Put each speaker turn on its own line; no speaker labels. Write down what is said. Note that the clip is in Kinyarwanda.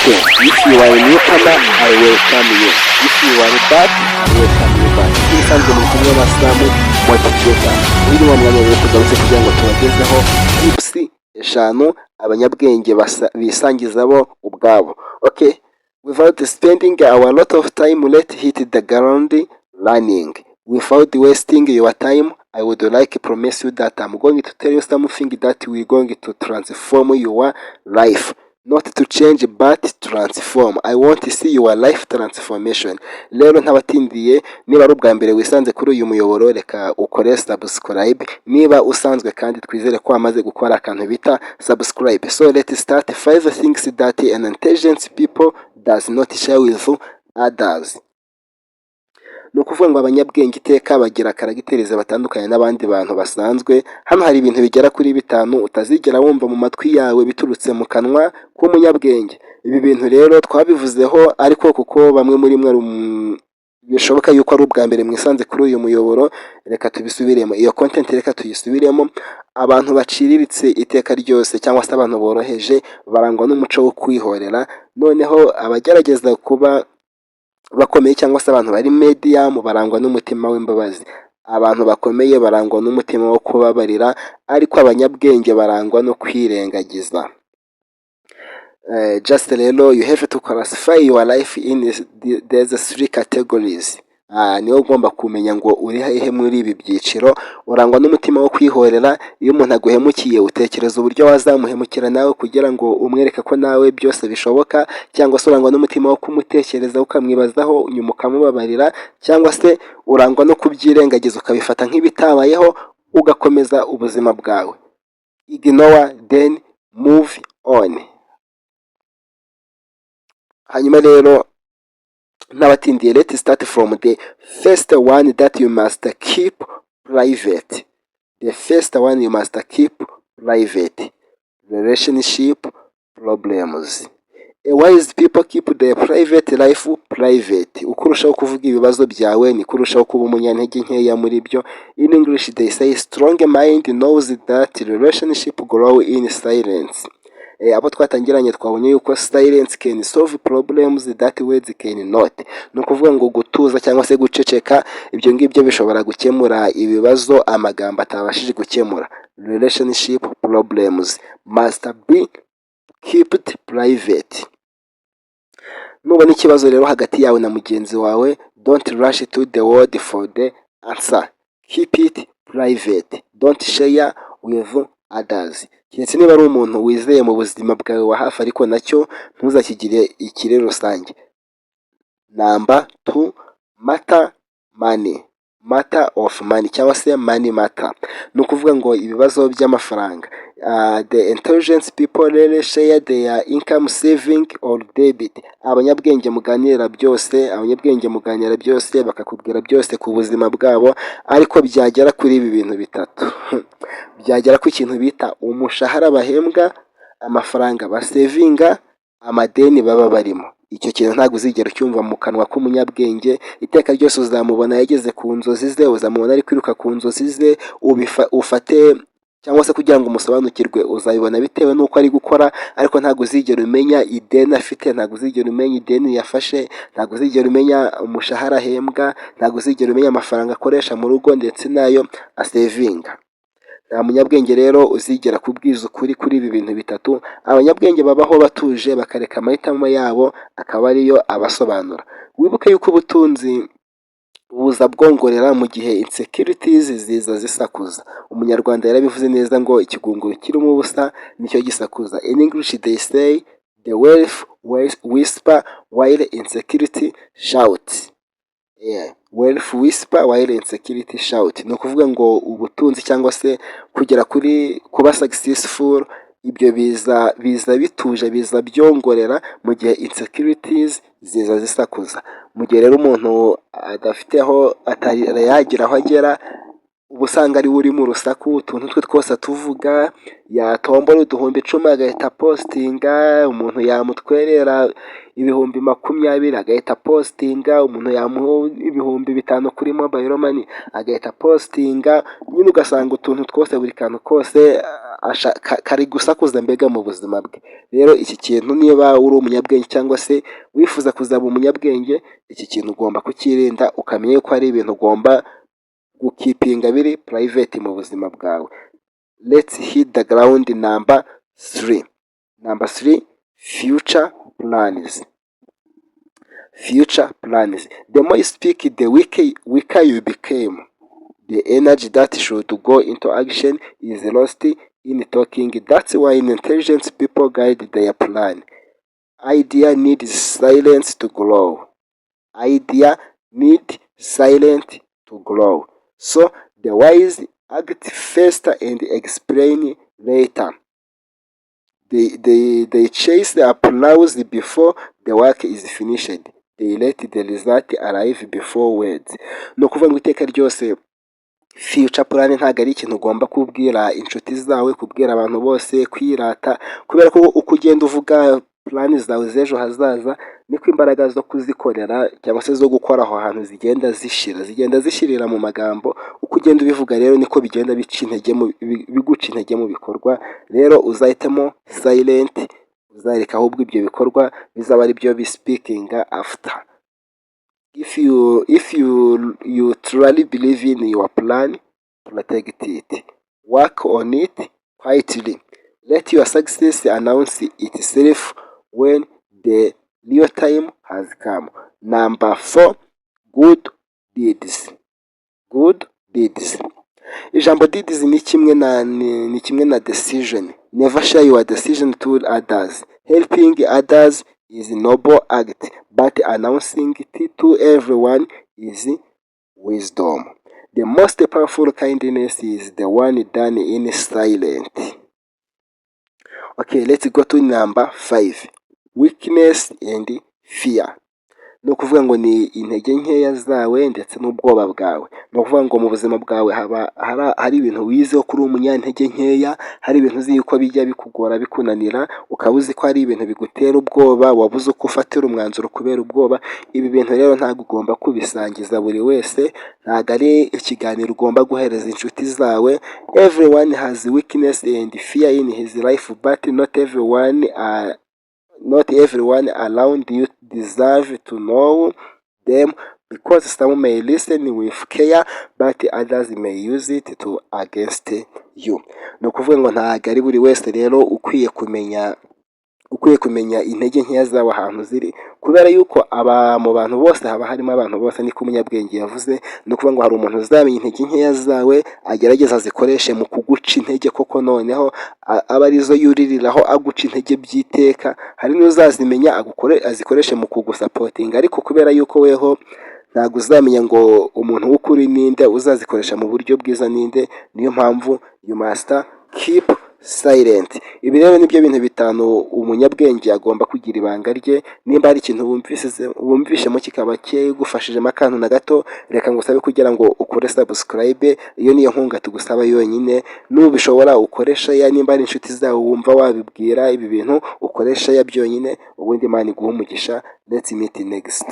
Okay, if you are a newcomer, I welcome you. If you are back, I welcome you back. Nk'ibisanzwe muri kumwe na Samu Motivator. Uyu ni wa mwanya rero tugarutse kugira ngo tubagezeho tips eshanu abanyabwenge bisangiza bo ubwabo. Okay, without spending our lot of time, let's hit the ground running. Without wasting your time, I would like to promise you that I'm going to tell you something that will going to transform your life. Not to change, but transform. I want to see your life transformation. Rero ntabatindiye, niba ari ubwa mbere wisanze kuri uyu muyoboro, reka ukore subscribe. Niba usanzwe kandi, twizere ko wamaze gukora akantu bita subscribe. So let's start. Five things that an intelligent people does not share with others. Ni ukuvuga ngo abanyabwenge iteka bagira caracters batandukanye n'abandi bantu basanzwe. Hano hari ibintu bigera kuri bitanu utazigera wumva mu matwi yawe biturutse mu kanwa k'umunyabwenge. Ibi bintu rero twabivuzeho, ariko kuko bamwe muri mwe bishoboka yuko ari ubwa mbere mwisanze kuri uyu muyoboro, reka tubisubiremo. Iyo content reka tuyisubiremo. Abantu baciriritse iteka ryose, cyangwa se abantu boroheje, barangwa n'umuco wo kwihorera. Noneho abagerageza kuba bakomeye, cyangwa se abantu bari medium, barangwa n'umutima w'imbabazi. Abantu bakomeye barangwa n'umutima wo kubabarira, ariko abanyabwenge barangwa no kwirengagiza. Just rero you have to classify your life in these three categories. Niwe ugomba kumenya ngo uri hehe muri ibi byiciro. Urangwa n'umutima wo kwihorera? Iyo umuntu aguhemukiye, utekereza uburyo wazamuhemukira nawe kugira ngo umwereke ko nawe byose bishoboka? Cyangwa se urangwa n'umutima wo kumutekereza, ukamwibazaho, nyuma ukamubabarira? Cyangwa se urangwa no kubyirengagiza, ukabifata nk'ibitabayeho, ugakomeza ubuzima bwawe? Ignore, then move on. Hanyuma rero ntabatindiye, let's start from the first one that you must keep private. The first one you must keep private: relationship problems. A wise people keep their private life private. Uko urushaho kuvuga ibibazo byawe, niko urushaho kuba umunyantege nkeya muri byo. In English they say, "Strong mind knows that relationship grow in silence." Abo twatangiranye twabonye yuko silence can solve problems that words can not. Ni ukuvuga ngo gutuza cyangwa se guceceka, ibyo ngibyo bishobora gukemura ibibazo amagambo atabashije gukemura. Relationship problems must be kept private. Nubona ikibazo rero hagati yawe na mugenzi wawe, don't rush to the world for the answer. Keep it private, don't share with others, keretse niba ari umuntu wizeye mu buzima bwawe wa hafi, ariko nacyo ntuzakigire ikire rusange. Number two, matter money, matter of money, cyangwa se money matter. Ni ukuvuga ngo ibibazo by'amafaranga. The intelligence people rarely share their income, saving or debt. Abanyabwenge muganira byose, abanyabwenge muganira byose, bakakubwira byose ku buzima bwabo, ariko byagera kuri ibi bintu bitatu, byagera ku kintu bita umushahara bahembwa, amafaranga basevinga, amadeni baba barimo, icyo kintu ntabwo uzigera ucyumva mu kanwa k'umunyabwenge. Iteka ryose uzamubona yageze ku nzozi ze, uzamubona ari kwiruka ku nzozi ze, ufate cyangwa se kugira ngo umusobanukirwe uzabibona bitewe n'uko ari gukora, ariko ntabwo uzigera umenya ideni afite, ntabwo uzigera umenya ideni yafashe, ntabwo uzigera umenya umushahara ahembwa, ntabwo uzigera umenya amafaranga akoresha mu rugo ndetse n'ayo asevinga. Nta munyabwenge rero uzigera kubwiza ukuri kuri ibi bintu bitatu. Abanyabwenge babaho batuje, bakareka amahitamo yabo akaba ariyo abasobanura. Wibuke yuko ubutunzi buza bwongorera, mu gihe insecurities ziza zisakuza. Umunyarwanda yarabivuze neza ngo ikigunguru kirimo ubusa nicyo gisakuza. In English they say, "The wealth whisper while insecurity shout." Wealth whisper while insecurity shout. Ni ukuvuga ngo ubutunzi cyangwa se kugera kuri kuba successful, ibyo biza bituje, biza byongorera, mu gihe insecurities ziza zisakuza. Mu gihe rero umuntu adafite aho atari yagira aho agera, Uba usanga ariwe uri mu rusaku, utuntu twe twose atuvuga, yatombora 10,000 agahita apostinga, umuntu yamutwerera 20,000 agahita apostinga, umuntu yamuha 5000 kuri mobile money agahita apostinga. Nyine ugasanga utuntu twose, buri kantu kose kari gusakuza mbega mu buzima bwe. Rero iki kintu, niba uri umunyabwenge cyangwa se wifuza kuzaba umunyabwenge, iki kintu ugomba kucyirinda, ukamenya yuko hari ibintu ugomba gukeepinga biri private mu buzima bwawe. Let's hit the ground number three. Number three, future plans. Future plans. The more you speak, the weaker you became. The energy that should go into action is lost in talking. That's why intelligent people guide their plan. Idea needs silence to grow. Idea need silence to grow. So the wise act first and explain later. They chase the applause before the work is finished. They let the result arrive before words. Ni ukuvuga ngo iteka ryose future plan ntabwo ari ikintu ugomba kubwira inshuti zawe, kubwira abantu bose, kwirata, kubera ko uko ugenda uvuga plan zawe z'ejo hazaza, niko imbaraga zo kuzikorera cyangwa se zo gukora aho hantu zigenda zishira, zigenda zishirira mu magambo. Uko ugenda ubivuga rero niko bigenda bica intege, biguca intege mu bikorwa. Rero uzahitemo silent, uzareka ahubwo ibyo bikorwa bizaba ari byo bispeakinga after. If you truly believe in your plan, protect it. Work on it quietly. Let your success announce itself when the real time has come. Number four, good deeds. Good deeds. Ijambo deeds ni kimwe na decision. Never share your decision to others. Helping others is noble act, but announcing it to everyone is wisdom. The most powerful kindness is the one done in silent. Okay, let's go to number five. Weakness and fear. Ni ukuvuga ngo ni intege nkeya zawe ndetse n'ubwoba bwawe. Ni ukuvuga ngo mu buzima bwawe haba hari ibintu wizeho ko uri umunyantege nkeya, hari ibintu uzi yuko bijya bikugora, bikunanira, ukaba uzi ko hari ibintu bigutera ubwoba, wabuze uko ufatira umwanzuro kubera ubwoba. Ibi bintu rero ntabwo ugomba kubisangiza buri wese, ntabwo ari ikiganiro ugomba guhereza inshuti zawe. Everyone has weakness and fear in his life, but not everyone around you deserve to know them, because some may listen with care but others may use it to against you. Ni ukuvuga ngo ntabwo ari buri wese rero ukwiye kumenya intege nkeya zawe ahantu ziri, kubera yuko aba mu bantu bose haba harimo abantu bose, niko umunyabwenge yavuze. Ni ukuvuga ngo hari umuntu uzamenya intege nkeya zawe, agerageza azikoreshe mu kuguca intege koko, noneho aba arizo yuririraho aguca intege by'iteka. Hari n'uzazimenya azikoreshe mu kugusupportinga, ariko kubera yuko weho ntabwo uzamenya ngo umuntu w'ukuri ninde, uzazikoresha mu buryo bwiza ninde, niyo mpamvu you must keep silent. Ibi rero nibyo bintu bitanu umunyabwenge agomba kugira ibanga rye. Nimba hari ikintu wumvishemo kikaba kigufashijemo akantu na gato, reka ngusabe kugira ngo ukore subscribe. Iyo niyo nkunga tugusaba yonyine. Nubishobora ukore share, nimba ari inshuti zawe wumva wabibwira ibi bintu, ukore share byonyine, ubundi Imana iguhe umugisha. Let's meet next.